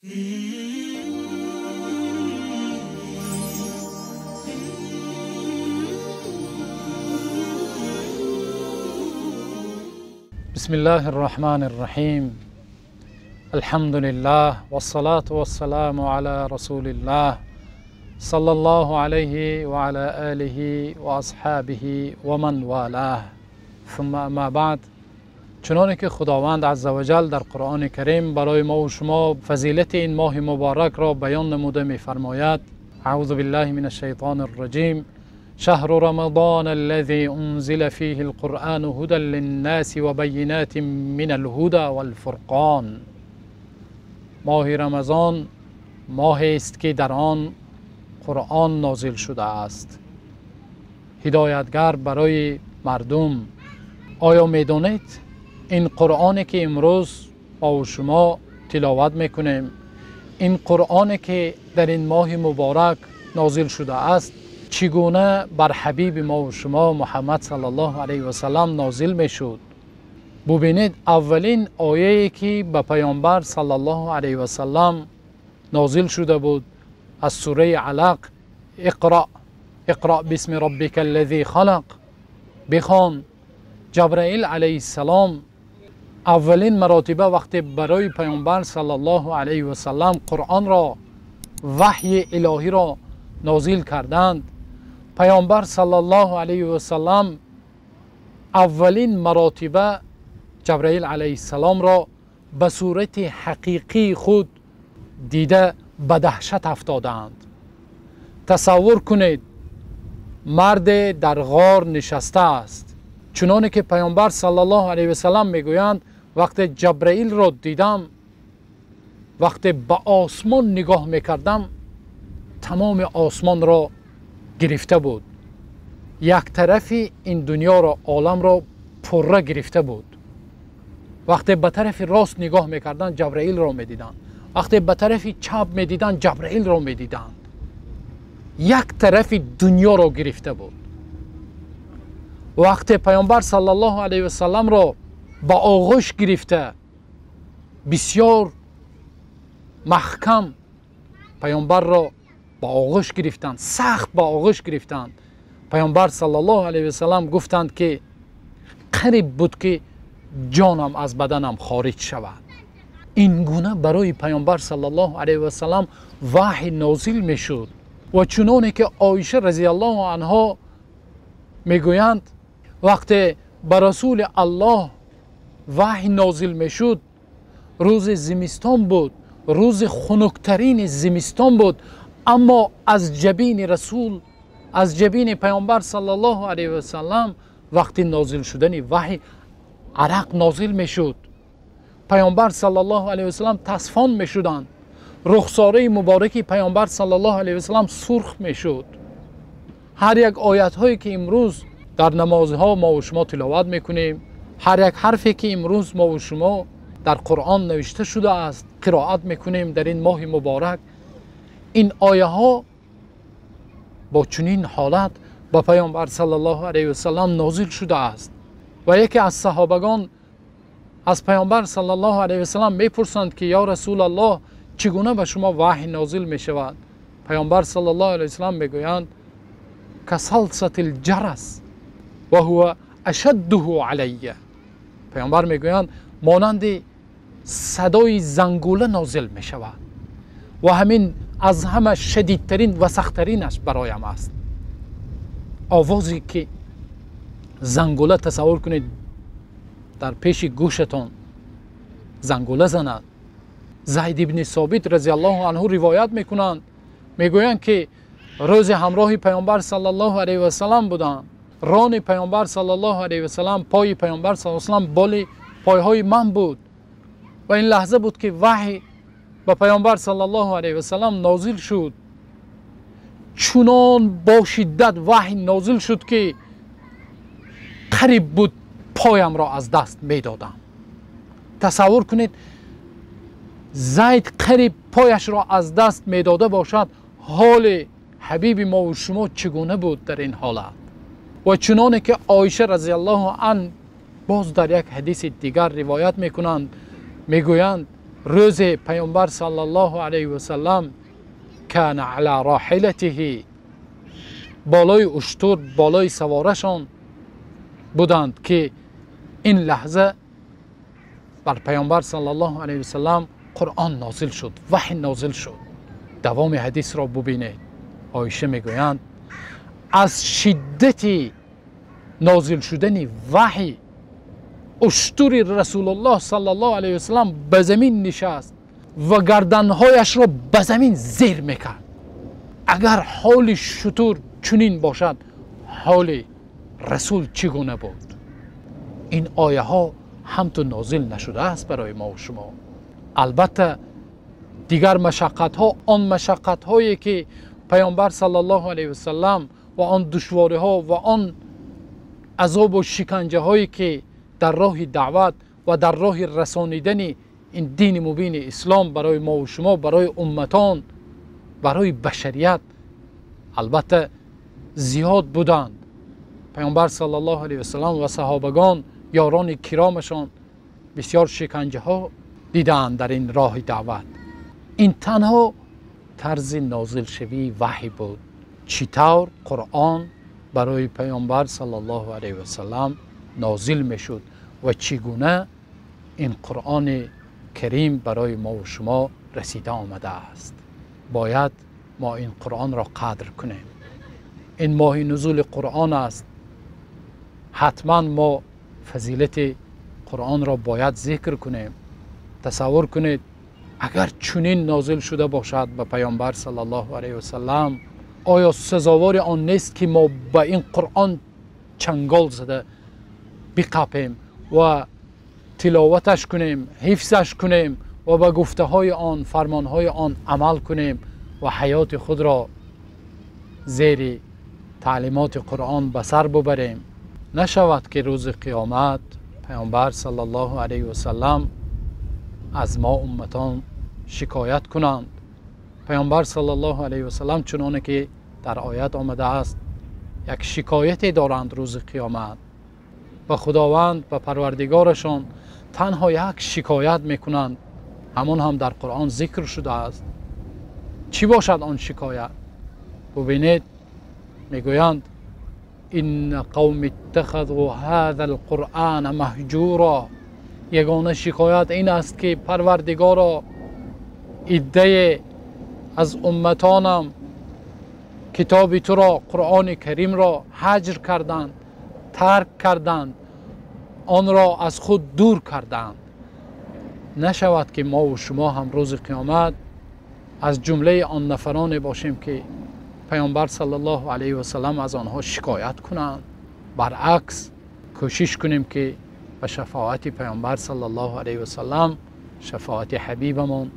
بسم الله الرحمن الرحيم. الحمد لله والصلاة والسلام على رسول الله صلى الله عليه وعلى آله وأصحابه ومن والاه. ثم اما بعد. چنانه که خداوند عزوجل در قرآن کریم برای ما و شما فضیلت این ماه مبارک را بیان نموده می‌فرماید: اعوذ بالله من الشیطان الرجیم، شهر رمضان الذي أنزل فيه القرآن هدى للناس وبينات من الهدى والفرقان. ماه رمضان ماه است که در آن قرآن نازل شده است، هدایتگر برای مردم. آیا می‌دانید این قرآنی که امروز ما و شما تلاوت میکنیم، این قرآنی که در این ماه مبارک نازل شده است، چگونه بر حبیب ما و شما محمد صلی الله علیه و سلم نازل میشد؟ ببینید، اولین آیه که به پیامبر صلی الله علیه و سلم نازل شده بود از سوره علق: اقرأ اقرأ باسم ربک الذی خلق، بخوان. جبرائیل علیه السلام اولین مراتبه وقتی برای پیامبر صلی الله علیه و سلم قرآن را، وحی الهی را نازل کردند، پیامبر صلی الله علیه و سلم اولین مراتبه جبرائیل علیه السلام را به صورت حقیقی خود دیده به دهشت افتادند. تصور کنید مرد در غار نشسته است، چنانه که پیامبر صلی الله علیه و سلم میگویند وقتی جبرائیل را دیدم، وقتی به آسمان نگاه میکردم، تمام آسمان را گرفته بود، یک طرف این دنیا را، عالم را پره گرفته بود. وقتی به طرف راست نگاه میکردند جبرائیل را میدیدند، وقتی به طرف چپ میدیدند جبرائیل را میدیدند. یک طرف دنیا را گرفته بود. وقتی پیامبر صلی الله علیه و سلم را به آغوش گرفته، بسیار محکم پیامبر را با آغوش گرفتند، سخت با آغوش گرفتند. پیامبر صلی الله علیه و سلم گفتند که قریب بود که جانم از بدنم خارج شود. این گونه برای پیامبر صلی الله علیه و سلم وحی نازل میشد. و چنانه که عایشه رضی الله عنها میگویند وقتی به رسول الله وحی نازل میشد، روز زمستان بود، روز خنکترین زمستان بود، اما از جبین رسول، از جبین پیامبر صلی الله علیه و سلم وقتی نازل شدن وحی عرق نازل میشد. پیامبر صلی الله علیه و سلم تصفان میشدند، رخساره مبارک پیامبر صلی الله علیه و سلم سرخ میشد. هر یک آیت هایی که امروز در نمازها ما و شما تلاوت میکنیم، هر یک حرفی که امروز ما و شما در قرآن نوشته شده است قرائت میکنیم در این ماه مبارک، این آیه ها با چنین حالت با پیامبر صلی الله علیه و سلم نازل شده است. و یکی از صحابگان از پیامبر صلی الله علیه و سلم میپرسند که یا رسول الله، چگونه به شما وحی نازل میشود؟ پیامبر صلی الله علیه و سلم میگویند کسلسة الجرس و هو اشده علی. پیامبر میگویند مانند صدای زنگوله نازل میشود و همین از همه شدیدترین و سختترینش برایم است. آوازی که زنگوله، تصور کنید در پیش گوشتان زنگوله زند. زید ابن ثابت رضی الله عنه روایت میکنند، میگویند که روز همراه پیامبر صلی الله علیه و سلم بودند، ران پیامبر صلی الله علیه و سلم، پای پیامبر صلی الله علیه و سلم بالی پایهای من بود و این لحظه بود که وحی به پیامبر صلی الله علیه و سلم نازل شد. چنان با شدت وحی نازل شد که قریب بود پایم را از دست میدادم. تصور کنید زید قریب پایش را از دست میداده باشد، حال حبیب ما و شما چگونه بود در این حالت؟ و چنانه که عایشه رضی الله عنها باز در یک حدیث دیگر روایت میکنند، میگویند рӯзе паёмбар саллаллоҳу алайҳи васаллам кана ала роҳилатиҳи, болои уштур, болои саворашон буданд ки ин лаҳза бар паёмбар саллаллоҳу алайҳи васаллам Қуръон нозил шуд, ваҳй нозил шуд. Давоми ҳадисро бубинед. Оиша мегӯянд аз шиддати нозил шудани ваҳй уштури Расулуллоҳ саллаллоҳу алайҳи васаллам ба замин нишаст ва гарданҳояшро ба замин зер мекард. Агар ҳоли шутур чунин бошад, ҳоли расул чӣ гуна буд? Ин ояҳо ҳамту нозил нашудааст барои мо ва шумо. Албатта дигар машаққатҳо, он машаққатҳое ки паёмбар саллаллоҳу алайҳи васаллам ва он душвориҳо ва он азобу шиканҷаҳое ки дар роҳи даъват ва дар роҳи расонидани ин дини мубини ислом барои мо ва шумо, барои умматон, барои башарият албатта зиёд буданд. Паёмбар саллаллоҳу алайҳи васаллам ва саҳобагон, ёрони киромашон бисёр шиканҷаҳо дидаанд дар ин роҳи даъват. Ин танҳо тарзи нозилшавии ваҳй буд. Чӣ тавр Қуръон барои паёмбар саллаллоҳу алайҳи васаллам нозил мешуд ва чӣ гуна ин Қуръони карим барои мо ва шумо расида омадааст. Бояд мо ин Қуръонро қадр кунем. Ин моҳи нузули Қуръон аст. Ҳатман мо фазилати Қуръонро бояд зикр кунем. Тасаввур кунед агар чунин нозил шуда бошад ба паёмбар саллаллоҳу алайҳи васаллам, оё сазовори он нест ки мо ба ин Қуръон чангол зада биқапем ва тиловаташ кунем, ҳифзаш кунем ва ба гуфтаҳои он, фармонҳои он амал кунем ва ҳаёти худро зери таълимоти Қуръон ба сар бубарем? Нашавад ки рӯзи қиёмат паёмбар саллаллоҳу алайҳи васаллам аз мо умматон шикоят кунанд. Паёмбар саллаллоҳу алайҳи васаллам чуноне ки дар оят омадааст як шикояте доранд рӯзи қиёмат ба Худованд, ба Парвардигорашон танҳо як шикоят мекунанд. Ҳамон ҳам дар Қуръон зикр шудааст. Чӣ бошад он шикоят? Бубинед, мегӯянд инна қавми иттахазу ҳазал қуръана маҳҷура. Ягона шикоят ин аст ки Парвардигоро, иддае аз умматонам китоби туро, Қуръони Каримро ҳаҷр карданд, тарк карданд, онро аз худ дур карданд. Нашавад ки мо ва шумо ҳам рӯзи қиёмат аз ҷумлаи он нафароне бошем ки паёмбар саллаллоҳу алайҳи васаллам аз онҳо шикоят кунанд. Баръакс, кӯшиш кунем ки ба шафоати паёмбар саллаллоҳу алайҳи васаллам, шафоати ҳабибамон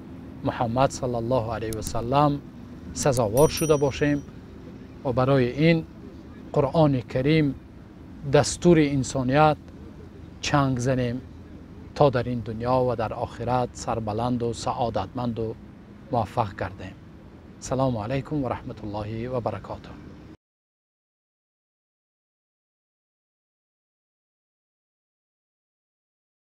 Муҳаммад саллаллоҳу алайҳи васаллам сазовор шуда бошем ва барои ин Қуръони Карим, дастури инсоният, чанг занем то дар ин дунё ва дар охират сарбаланду саодатманду муваффақ гардем. Салому алайкум ва раҳматуллоҳи ва баракотуҳ.